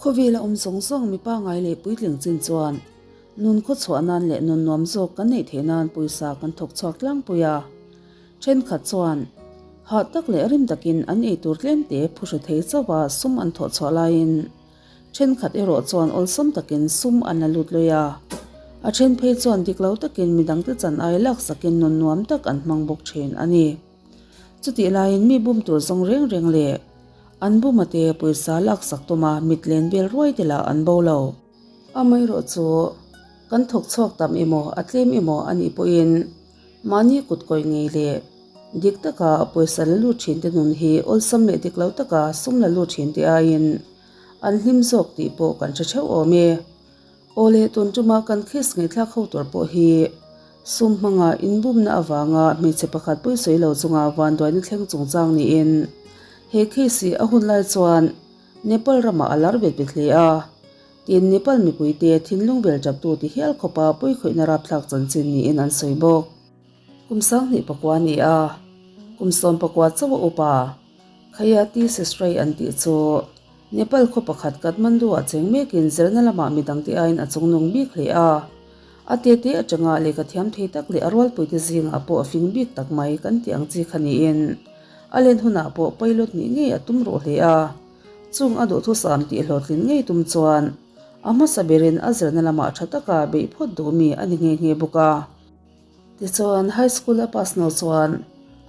Khawvela awm zawng zawng mi pangai leh puitling chin chuan nun khawchhuah nan leh nun nuam zawk kan neih theih nan pawisa kan thawk chhuak tlangpui a. Thenkhat chuan hah tak leh rim takin an eitur tlemte phuhru thei chauh a sum an thawh chhuah laiin Thenkhat erawh chuan awlsam takin sum an la lut lui a, a then phei chuan dik lo takin midangte chan ai laksakin nun nuam tak an hmang bawk thin a ni. Chutih laiin mi bum tur zawng reng reng leh an buma te pawisa laksak tuma mit len vel ruai te lah an bo lo. Amaherawh chu kan thawk chhuak tam emaw a tlem emaw a nih pawhin mahni kut kawih ngei leh dik taka pawisa la lut thin te nun hi awlsam leh dik lo taka sum la lut thin te aiin An hlim zawk tih pawh kan hre theuh awm e. Aw leh tun tuma kan case ngaihthlak ho tur pawh hi sum hmanga inbumna avanga hmeichhe pakhat pawisawi lo chunga vanduaina thleng chungchang niin he case hi a hun lai chuan Nepal ramah a lar bet bet hle a. Tin, Nepal mipuite thinlung vel taptu ti hial khawpa pawikhawihna rapthlak chanchin niin an sawi bawk. Kum 2009 a ni a, kum 19 chauh a upa. Khayati Sesrai an tih chu Nepal khaw pakhat Kathmandu-ah cheng mekin zirna lamah midangte aiin a chungnung bik hle a. A tete atanga lehkha thiam thei tak leh a rualpuite zingah pawh a fing bik tak mai kan tih ang chi kha niin a len hunah pawh pilot nih ngei a tum ruh hle a. Chung a duhthusam tih hlawhtlin ngei tum chuan a hmasa berin a zirna lamah tha taka beih phawt duh mi a ni nghe nghe bawk a. Tichuan, High School a pass hnu chuan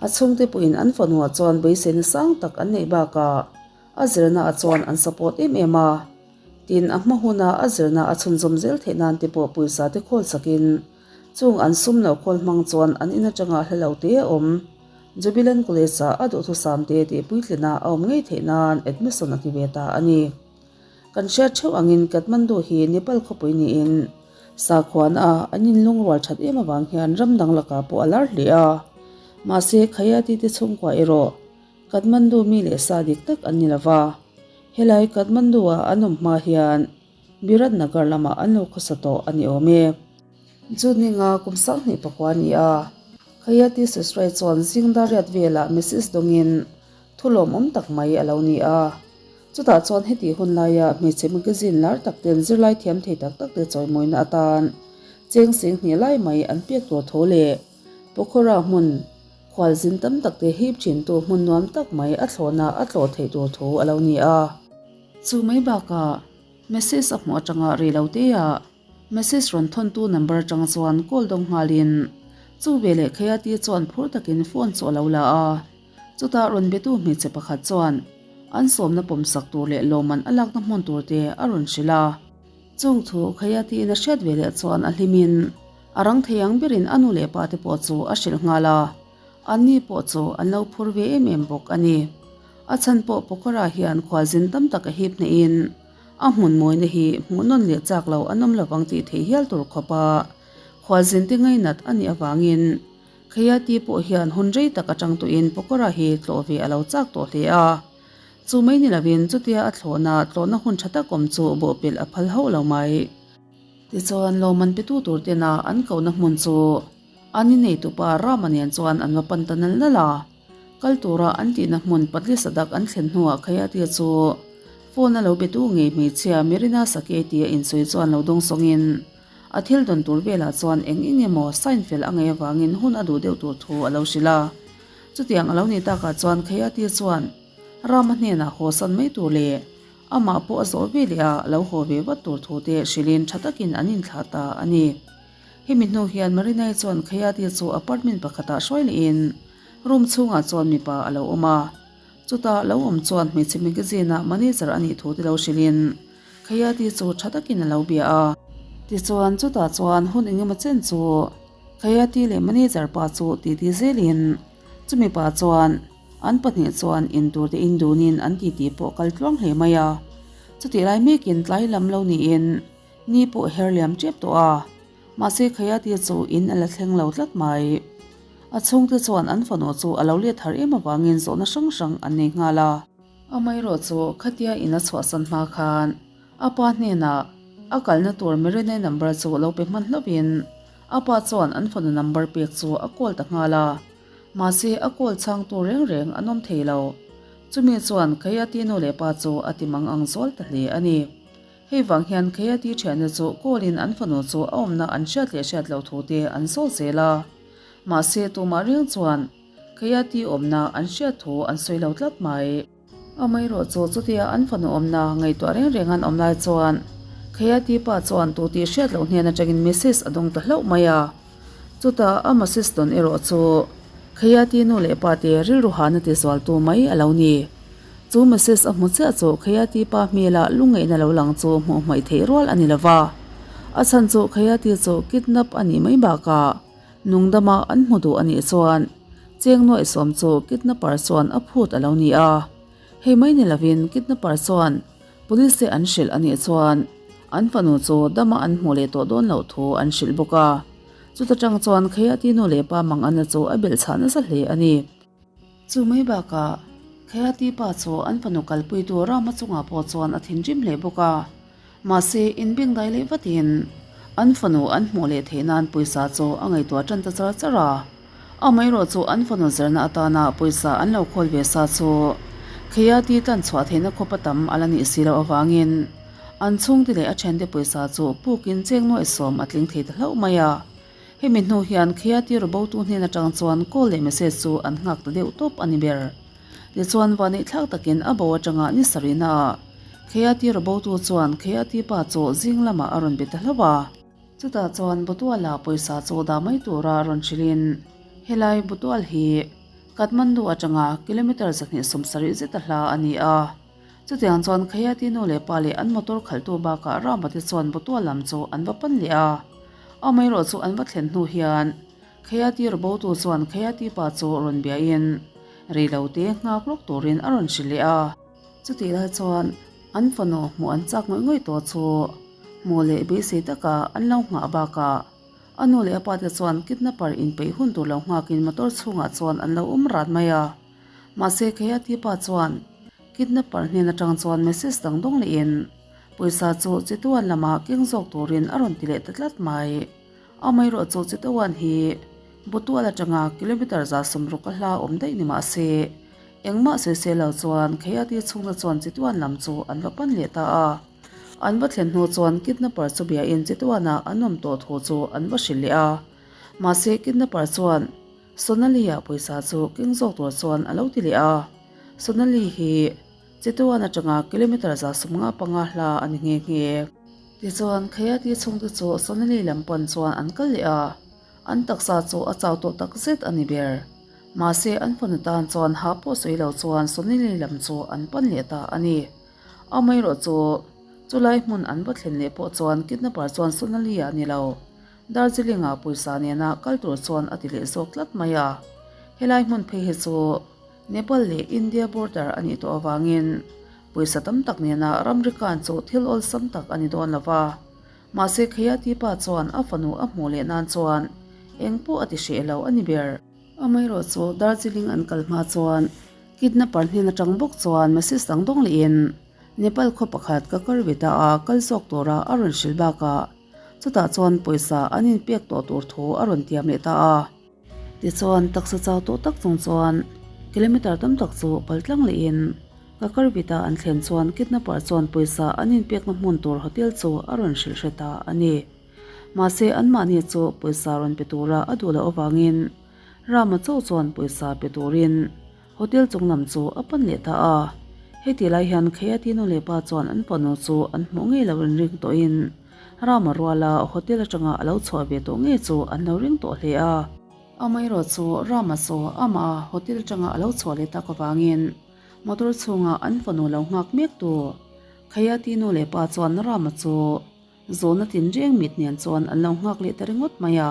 a chhungte pawhin an fanuah chuan beiseina sang tak an neih bakah a zirnaah chuan an support em em a. Tin, a hma huna a zirna a chhunzawm zel theih nan te pawh pawisa te khawl sakin chung an sum lo khawl hmang chuan an in atanga hla lo te a awm. Jubilant College-ah a duhthusam te tih puitlina a awm ngei theih nan admission a ti ve ta a ni. Kan hriat theuh angin Kathmandu hi Nepal khawpui niin Sakhuana a an inlungrual that em avang hian ram dang lakah pawh a lar hle a. Mahse, Khayati te chhungkua erawh Kathmandu mi leh sa dik tak an ni lova. Helai Kathmandu-a an awm hma hian Biratnagar lamah an lo khawsa tawh a ni awm e. June ninga kum 2009 a ni a, Khayati Sesrai chuan zingdariat velah message dawngin thu lawmawm tak mai a lo ni a. Chutah chuan heti hun laia hmeichhe magazine lar tak ten zirlai thiam thei tak tak te chawimawina atan cheng sing hnih lai mai an pek tur tho leh Pokhara hmun khualzin tam tak te hip thin tu hmun nuam tak mai a thlawhna a tlawh theih tur thu a lo ni a. Chu mai bakah message a hmuh atanga rei lo te ah message rawn thawntu number atang chuan call dawng nghalin chu veleh Khayati chuan phur takin phone chu a lo la a. Chutah rawn betu hmeichhe pakhat chuan an sawmna pawmsak tur leh lawmman a lakna hmun tur te a rawn hrilh a. Chung thu Khayati-in a hriat ve leh chuan a hlimin a rang thei ang berin a nu leh pa te pawh chu a hrilh nghal a, anni pawh chu an lo phur ve em em bawk a ni. A chhan pawh Pokhara hian khualzin tam tak a hip hnehin a hmun mawina hi hmuhnawn leh chak lo an awm lovang tih theih hial tur khawpa khualzin te ngainat a nih avangin Khayati pawh hian hun rei tak atang tuin Pokhara hi tlawh ve a lo chak tawh hle a. Chu mai ni lovin chutia a thlawhna tlawhna hun tha tak awm chu bawhpelh a phal hauh lo mai. Tichuan lawmman petu tur tena an kohna hmun chu an inneitupa Rama nen chuan an va pan ta nal nal a. Kal tura an tihna hmun Patli Sadak an thlen hnuah Khayati chu phone a lo betu ngei hmeichhia Mirina Sake tia insawi chuan lo dawngsawngin A thil dawn tur velah chuan eng eng emaw sign fel a ngaih avangin hun a duh deuh tur thu a lo hrilh a. Chutiang a lo nih takah chuan Khayati chuan Rama hnenah haw san mai tur leh amah pawh a zawh ve leh a lo haw ve vat tur thu te hrilhin tha takin an inthlah ta a ni. Hemi hnu hian Marinai chuan Khayati chu apartment pakhatah hruai lehin room chhungah chuan mipa a lo awm a. Chutah lo awm chuan hmeichhe magazine-ah manager a nih thu te lo hrilhin Khayati chu tha takin a lo bia a. Tichuan chutah chuan hun engemaw chen chu Khayati leh manager pa chu titi zelin chumi pa chuan an pahnih chuan in tur te in dunin an titi pawh kal tluang hle mai a. Chutih lai mekin tlai lam lo niin ni pawh her liam tep tawh a. Mahse Khayati chu in a la thleng lo tlat mai. A chhungte chuan an fanu chu a lo let har em avangin zawhna hrang hrang an nei nghal a. Amaherawh chu khatia in a chhuahsan hma khan a pa hnenah a kalna tur Marine number chu lo pe hman hlauhin a pa chuan an fanu number pek chu a call ta nghal a. Mahse a call chhangtu reng reng an awm thei lo. Chumi chuan Khayati nu leh pa chu a ti mang ang zual ta hle a ni. Hei vang hian Khayati thiante chu call in an fanu chu a awmna an hriat leh hriat loh thu te an zawt zel a. Mahse tumah reng chuan Khayati awmna an hriat thu an sawi lo tlat mai. Amaherawh chu chutia an fanu awmna ngaihtuah reng reng an awm lai chuan Khayati pa chuan tu tih hriat loh hnen atangin message a dawng ta hlauh mai a. Chutah a message dawn erawh chu Khayati nu leh pa te rilru hana ti zualtu mai a lo ni. Chu message a hmu chiah chu Khayati pa hmela lungngaihna lo lang chu hmuh hmaih theih rual a ni lo va. A chhan chu Khayati chu kidnap a nih mai bakah nungdama an hmu duh a nih chuan cheng nuaihsawm chu kidnapper chuan a phut a lo ni a. Hei mai ni lovin kidnapper chuan police te an hrilh a nih chuan an fanu chu dama an hmuh leh tawh dawn loh thu an hrilh bawk a. Chuta tang chuan Khayati nu leh pa Mangana chu a belhchhah nasa hle a ni. Chu mai bakah Khayati pa chu an fanu kalpuitu Rama chungah pawh chuan a thinrim hle bawk a. Mahse, inbengdai leh vatin an fanu an hmuh leh theih nan pawisa chu a ngaihtuah tan ta char char a. Amaherawh chu an fanu zirna atana pawisa an lo khawl ve sa chu Khayati tlan chhuah theihna khawpa tam a la nih si loh avangin an chhungte leh a thiante pawisa chu pukin cheng nuaihsawm a tling thei ta hlauh mai a. Hemi hnu hian Khayati rubotu hnen atang chuan call leh message chu an nghak ta deuh tawp a ni ber. Tichuan vaneihthlak takin a bo atanga ni sarihna ah Khayati rubotu chuan Khayati pa chu zing lamah a rawn be ta hlauh a. Chutah chuan Butuala pawisa chu dah mai tura rawn hrilhin helai Butual hi Kathmandu atanga kilometre 270 zeta hla a ni a. Chutiang chuan Khayati nu leh pa leh an motor khalhtu bakah Rama te chuan Butual lam chu an va pan leh a. Amaherawh chu an va thlen hnu hian Khayati rubotu chuan Khayati pa chu rawn biahin rei lo te nghak lawk turin a rawn hrilh leh a. Chutih lai chuan an fanu hmuh an chak ngawih ngawih tawh chu hmuh leh beisei taka an lo nghah bakah a nu leh a pa te chuan kidnapper inpeih hun tur lo nghakin motor chhungah chuan an lo awm rat mai a. Mahse Khayati pa chuan kidnapper hnen atang chuan message dang dawng lehin pawisa chu Chituan lamah keng zawk turin a rawn ti leh ta tlat mai. Amaherawh chu Chituan hi Butual atanga kilometre 160 a hla awm daih ni mah se engmah sawisel lo chuan Khayati chhungte chuan Chituan lam chu an va pan leh ta a. An va thlen hnu chuan kidnapper chu biain Chituanah an awm tawh thu chu an va hrilh leh a. Mahse kidnapper chuan Sonali-a pawisa chu keng zawk tur chuan a lo ti leh a. Sonali hi Chituan atanga kilometre 155 hla a ni nghe nghe. Tichuan, Khayati chhungte chu Sonali lam pan chuan an kal leh a, an taksa chu a chau tawh tak zet a ni ber. Mahse, an fanu tan chuan ha pawh sawi lo chuan Sonali lam chu an pan leh ta a ni. Amaherawh chu, chulai hmun an va thlen leh pawh chuan kidnapper chuan Sonali-a ni lo. Darjeeling-ah pawisa nena kal tur chuan a ti leh zawk tlat mai a. Helai hmun phei hi chu Nepal leh India border a nih tawh avangin pawisa tam tak nena ramri kan chu thil awlsam tak a ni dawn lo va. Mahse Khayati pa chuan a fanu a hmuh leh nan chuan eng pawh a ti hreh lo a ni ber. Amaherawh chu Darjeeling an kal hma chuan kidnapper hnen atang bawk chuan message dang dawng lehin Nepal khaw pakhat Kakarvita a kal zawk tura a rawn hrilh bakah Chutah chuan pawisa an inpek tawh tur thu a rawn tiam leh ta a. Tichuan, taksa chau tawh tak chung chuan kilometre tam tak chu pal tlang lehin Kakarvita an thlen chuan kidnapper chuan pawisa an inpekna hmun tur hotel chu a rawn hrilh hre ta a ni. Mahse, anmahni chu pawisa rawn pe tura a duh loh avangin Rama chauh chuan pawisa pe turin Hotel chung lam chu a pan leh ta a, heti lai hian Khayati nu leh pa chuan an fanu chu an hmuh ngei lo inring tawhin Rama ruala hotel atanga a lo chhuah ve tawh ngei chu an lo ring tawh hle a. Amaherawh chu Rama chu amah hotel atanga a lo chhuah leh tak avangin motor chhunga an fanu lo nghak mek tu Khayati nu leh pa chuan Rama chu Zawhna tinreng mit nen chuan an lo nghak leh ta ringawt mai a.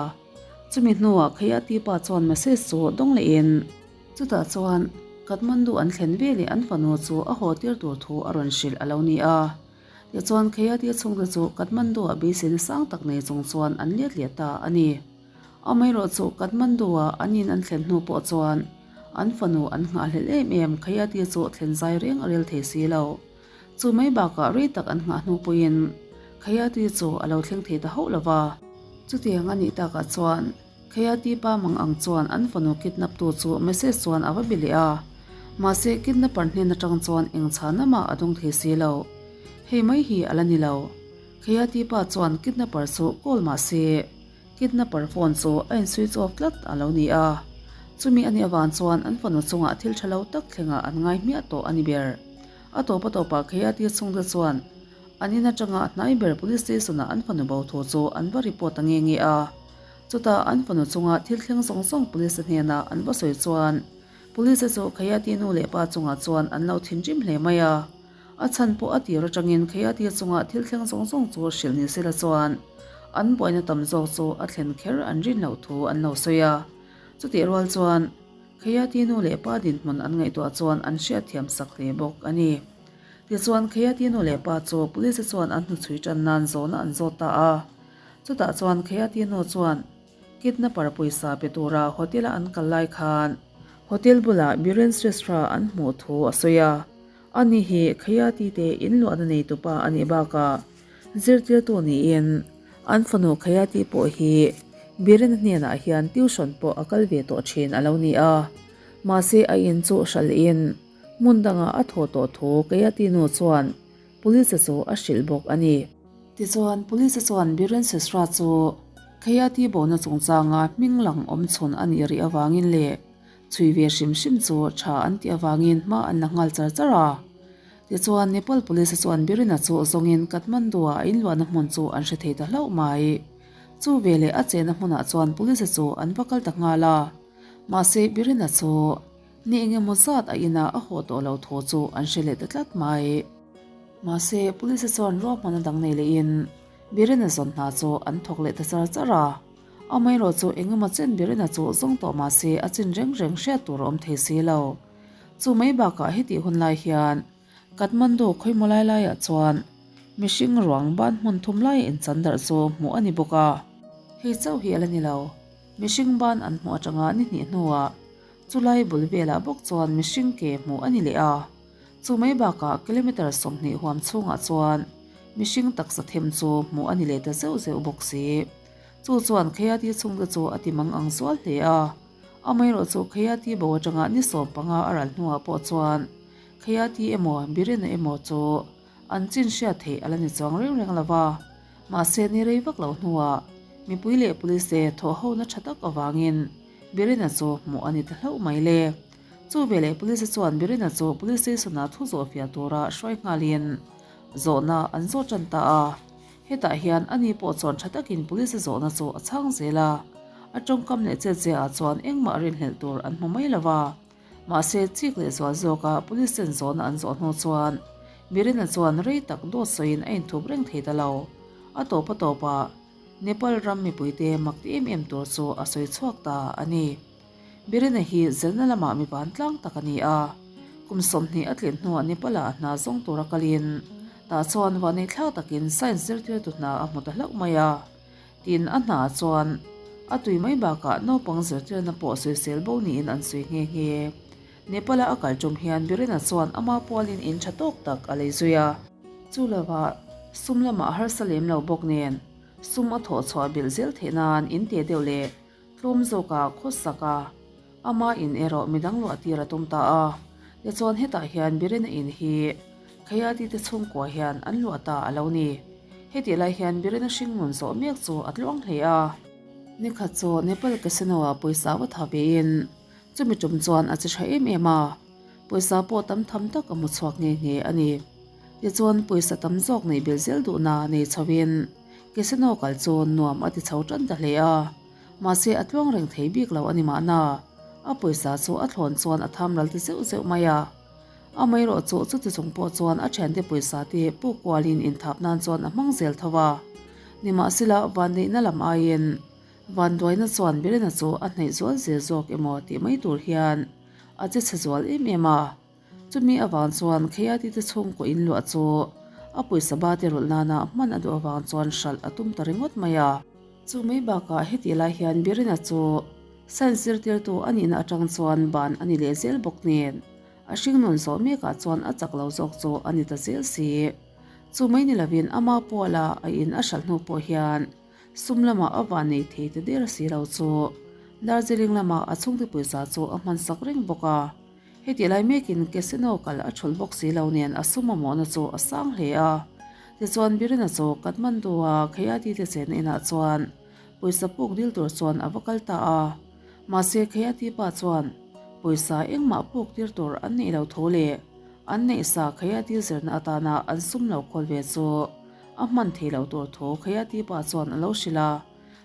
Chumi hnuah Khayati pa chuan message chu dawng lehin, chutah chuan Kathmandu an thlen ve leh an fanu chu a haw tir tur thu a rawn hrilh a lo ni a. Tichuan Khayati chhungte chu Kathmandu-ah beiseina sang tak nei chung chuan an let leh ta a ni. Amaherawh chu Kathmandu-ah an in an thlen hnu pawh chuan an fanu an nghahhlelh em em Khayati chu thlen zai reng a rel thei si lo. Chu mai bakah rei tak an nghah hnu pawhin Khayati chu a lo thleng thei ta hauh lo va. Chutiang a nih takah chuan Khayati pa mang ang chuan an fanu kidnap tu chu message chuan a va bi leh a. Mahse kidnapper hnen atang chuan eng chhan amah a dawng thei si lo. Hei mai hi a la ni lo. Khayati pa chuan kidnapper chu call mah se, kidnapper phone chu a in switch off tlat a lo ni a. Chumi a nih avang chuan an fanu chungah thil tha lo tak thlengah an ngai hmiah tawh a ni ber. A tawp a tawpah Khayati chhungte chuan an in atanga hnai ber police station-ah an fanu bo thu chu an va report ta nge nge a. Chutah an fanu chunga thil thleng zawng zawng police te hnenah an va sawi chuan police te chu Khayati nu leh pa chungah chuan an lo thinrim hle mai a. A chhan pawh a tir atangin Khayati chunga thil thleng zawng zawng chu hrilh ni sela chuan an buaina tam zawk chu a thlen kher an rin loh thu an lo sawi a. Chutih rual chuan Khayati nu leh pa dinhmun an ngaihtuah chuan an hriatthiam sak hle bawk a ni. Tichuan Khayati nu leh pa chu police chuan an hnuchhui tan nan zawhna an zawt ta a. Chutah chuan Khayati nu chuan kidnapper pawisa pe tura hotel-a an kal lai khan hotel bulah Biren Shrestha an hmuh thu a sawi a. Ani hi Khayati te in luahna nei tupa a nih bakah zirtirtu niin an fanu Khayati pawh hi Biren hnenah hian tuition pawh a kal ve tawh thin a lo ni a. Mahse a in chu hralhin hmun dangah a thaw tawh thu Khayati nu chuan Police chu a hrilh bawk a ni. Tichuan Police chuan Biren Sesra chu Khayati bona chungchanga hming lang awm chhun a nih rih avangin leh Chhui ve hrim hrim chu tha an tih avangin hma an la nghal char char a. Tichuan Nepal Police chuan Birina chu zawngin Kathmandu-ah a inluahna hmun chu an hre thei ta hlauh mai. Chu veleh a chenna hmunah chuan Police chu an va kal ta nghal a. Mahse Birina chu ni engemaw zat a inah a haw tawh lo thu chu an hre leh ta tlat mai. Mahse Police chuan ruahmanna dang nei lehin Birina zawn hna chu an thawk leh ta char char a. Amaherawh chu engemaw chen berin a chawh zawng tawh mah se a chin reng reng hriat tur a awm thei si lo. Chu mai bakah hetih hun lai hian Kathmandu khawimaw lai laiah chuan mihring ruang ban hmun thum laia inchan darh chu hmuh a ni bawk a. Hei chauh hi a la ni lo, mihring ban an hmuh atanga ni hnih hnuah chulai bul velah bawk chuan mihring ke hmuh a ni leh a. Chu mai bakah kilometre 20 huam chhungah chuan mihring taksa them chu hmuh a ni leh ta zeuh zeuh bawk si. Chu chuan Khayati chhungte chu a ti mang ang zual hle a. Amaherawh chu Khayati bo atanga ni 15 a ral hnuah pawh chuan Khayati emaw Birena emaw chu an chin hriat theih a la ni chuang reng reng lo va. Mahse ni rei vak lo hnuah mipui leh police te thawhhona tha tak avangin Birena chu hmuh a ni ta hlauh mai le. Chu veleh police chuan Birena chu police station-ah thu zawh fiah tura hruai nghalin zawhna an zawt tan ta a. Hetah hian ani pawh chuan tha takin police zawhna chu a chhang zel a, a tawngkam leh chetziaah chuan engmah rinhlelh tur an hmu mai lo va. Mahse, chik leh zual zawka police ten zawhna an zawh hnu chuan Birena chuan rei tak dawt sawiin a inthup reng thei ta lo. A tawp a tawpah Nepal ram mipuite mak ti em em tur chu a sawi chhuak ta a ni. Birena hi zirna lamah mi vantlang tak a ni a, kum 20 a tlin hnuah Nepal-ah a hna zawng tura kalin tah chuan vahneithlak takin science zirtirtu hna a hmu ta hlauh mai a. Tin, a hnaah chuan a tui mai bakah naupang zirtirna pawh sawisel bo niin an sawi nghe nghe. Nepal-a a kal tum hian Birena chuan ama pualin in tha tawk tak a lei zui a. Chu lovah sum lamah harsa lem lo bawk nen sum a thawh chhuah belh zel theih nan in te deuh leh Tlawm zawkah khawsak a, ama in erawh midang luah tir a tum ta a. Tichuan hetah hian Birena in hi Khayati te chhungkua hian an luah ta a lo ni. Hetih lai hian Birena hringnun zawh mek chu a tluang hle a. Nikhat chu Nepal Casino ah pawisa va tha vein chumi tum chuan a che tha em em a, pawisa pawh tam tham tak a hmu chhuak nghe nghe a ni. Tichuan pawisa tam zawk neih belh zel duhna nei chhoin Casino kal chu nuam a ti chho tan ta hle a. Mahse a tluang reng thei bik lo a ni mahna, a pawisa chu a thlawn chuan a tham ral ta zeuh zeuh mai a. Amaherawh chu chuti chung pawh chuan a thiante pawisa te puk kualin inthap nan chuan a hmang zel tho a. Nimahsela vanneihna lam aiin vanduaina chuan Birena chu a hnaih zual zel zawk emaw tih mai tur hian a che chhe zual em em a. Chumi avang chuan Khayati te chhungkaw in luah chu a pawisa ba te rawlh nana hman a duh avang chuan hralh a tum ta ringawt mai a. Chu mai bakah hetih lai hian Birina chu science zirtirtu a nihna atang chuan ban a ni leh zel bawk nen a hringnun zawh mekah chuan a chak lo zawk chu a ni ta zel si. Chu mai ni lovin ama puala a in a hralh hnu pawh hian sum lamah a van nei thei ta der si lo chu Darjeeling lamah a chhungte pawisa chu a hmansak reng bawk a. Hetih lai mekin casino kal a thulh bawk si lo nen a sum mamawhna chu a sang hle a. Tichuan Birena chu Kathmandu-a Khayati te chenna inah chuan pawisa puk dil tur chuan a va kal ta a. Mahse Khayati pa chuan pawisa engmah puk tir tur an neih lo tho leh an neih sa Khayati zirna atana an sum lo khawl ve chu a hman thei lo tur thu Khayati pa chuan a lo hrilh a.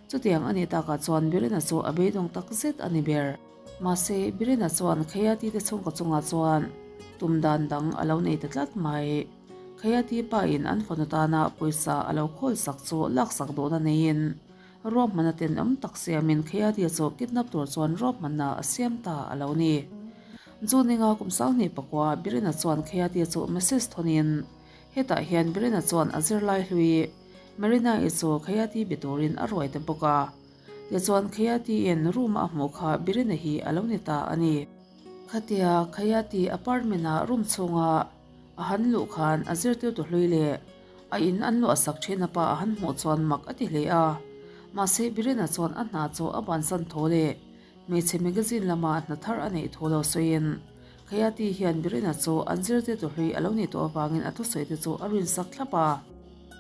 Chutiang a nih takah chuan Birena chu a beidawng tak zet a ni ber. Mahse, Birena chuan Khayati te chhungkaw chungah chuan tum dan dang a lo nei ta tlat mai. Khayati pa in an fanu tana pawisa a lo khawl sak chu laksak duhna neiin ruahmanna tenawm tak siamin Khayati chu kidnap tur chuan ruahmanna a siam ta a lo ni. Juninga kum sanghnih pakua Birena chuan Khayati chu message thawnin hetah hian Birena chuan a zirlai hlui Marina-i chu Khayati be turin a ruai ta bawk a. Tichuan Khayati-in room-a a hmuh kha Birena hi a lo ni ta a ni. Khatia Khayati apartment-a room chhunga a han luh khan a zirtirtu hlui leh a in an luah sak thin a pa a han hmuh chuan mak a ti hle a. Mahse Birena chuan a hna chu a bansan tho leh hmeichhe magazine lama hna thar a neih thu lo sawiin Khayati hian Birena chu an zirtirtu hlui a lo nih tawh avangin a thusawi te chu a rinsak thlap a.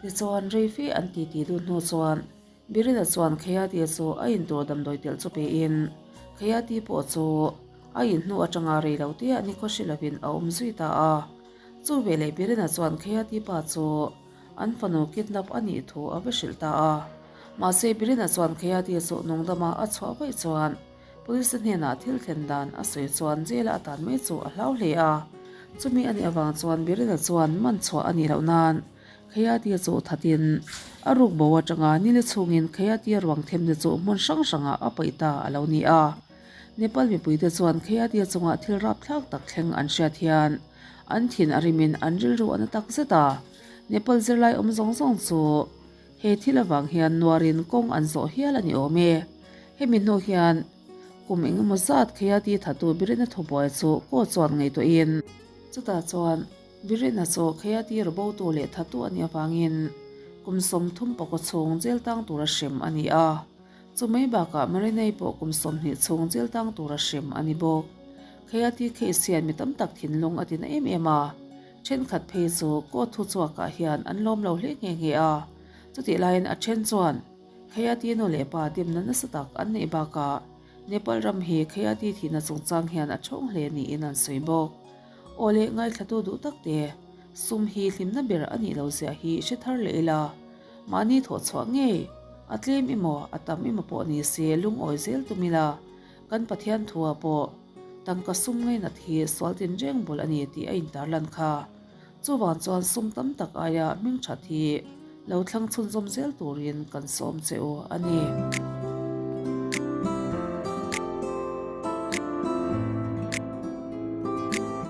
Tichuan reife an titi dun hnu chuan Birina chuan Khayati chu a intur damdawi telh chu pein Khayati pawh chu a in hnu atanga rei lo te a ni khaw hre lovin a awm zui ta a. Chu veleh Birina chuan Khayati pa chu an fanu kidnap a nih thu a va hrilh ta a. Mahse Birina chuan Khayati chu nungdama a chhuah vaih chuan Police te hnenah thil thlen dan a sawi chuan jail-a a tan mai chu a hlau hle a. Chumi a nih avang chuan Birina chuan man chhuah a nih loh nan Khayati chu thatin a ruk bo atanga nili chhungin Khayati ruang themte chu hmun hrang hrangah a paih ta a lo ni a. Nepal mipuite chuan Khayati chunga thil rapthlak tak thleng an hriat hian an thin a rimin an rilru a na tak zet a. Nepal zirlai awm zawng zawng chu he thil avang hian nuarin kawng an zawh hial a ni awm e. Hemi hnu hian kum engemaw zat Khayati thatu Birena thubuai chu court chuan ngaihtuahin chutah chuan Birena chu Khayati rawbotu leh thatu a nih avangin kum 30 pakaw chhung jail tang tura hrem a ni a. Chu mai bakah Marinai pawh kum 20 chhung jail tang tura hrem a ni bawk. Khayati case hian mi tam tak thinlung a tina em em a, thenkhat phei chu court thuchhuakah hian an lawm lo hle nghe nghe a. Chutih laiin a then chuan Khayati nu leh pa dimna nasa tak an neih bakah Nepal ram hi Khayati thihna chungchang hian a thawng hle niin an sawi bawk. Aw leh ngaithlatu duh tak te, sum hi hlimna ber a nih lo ziah hi hre thar leh ila, mahni thawh chhuah ngei, a tlem emaw a tam emaw pawh ni se lungawi zel tum ila, kan Pathian thua pawh tangka sum ngainat hi sual tinreng bul a ni tih a intarlan kha. Chuvang chuan sum tam tak aia hmingthat hi lo thlang chhunzawm zel turin kan sawm che u a ni.